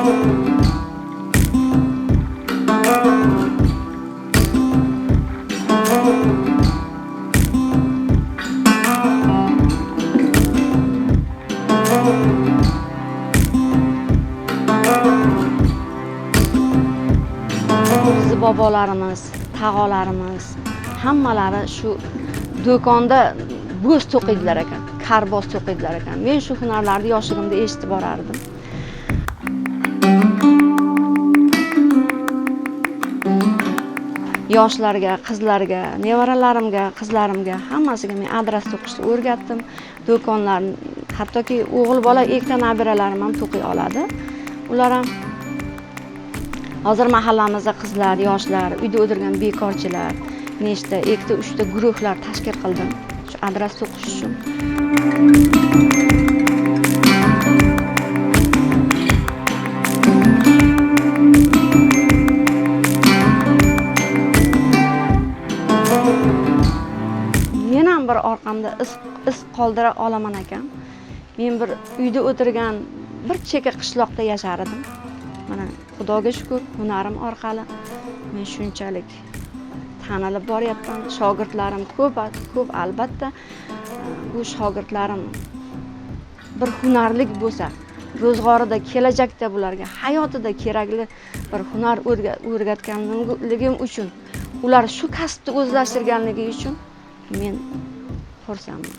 Bizni bobolarimiz, tag'olarimiz hammalari shu do'konda bo'z to'qiydilar ekan, karbos to'qiydilar ekan. Men shu hunarlarni yoshligimda eshitib borardim. Yoshlarga, qizlarga, nevaralarimga, qizlarimga hammasiga men adras to'qishni o'rgatdim. Do'konlar, hattoki o'g'il bola ikkita nabiralarim ham to'qiy oladi. Ular ham hozir mahallamizda qizlar, yoshlar, uyda o'tirgan bekorchilar nechta, ikkita, uchta guruhlar tashkil qildim shu adras to'qish uchun. Men ham bir orqamda iz qoldira olaman ekan. Men bir uyda o'tirgan bir chekka qishloqda yashar edim. Mana Xudoga shukr, hunarim orqali men shunchalik tanilib boryapman. Shogirdlarim ko'p, ko'p albatta. Bu shogirdlarim bir hunarlik bo'lsa, ro'zg'orida, kelajakda bularga hayotida kerakli bir hunar o'rgatganligim uchun, ular shu kasbni o'zlashtirganligi uchun men xursandman.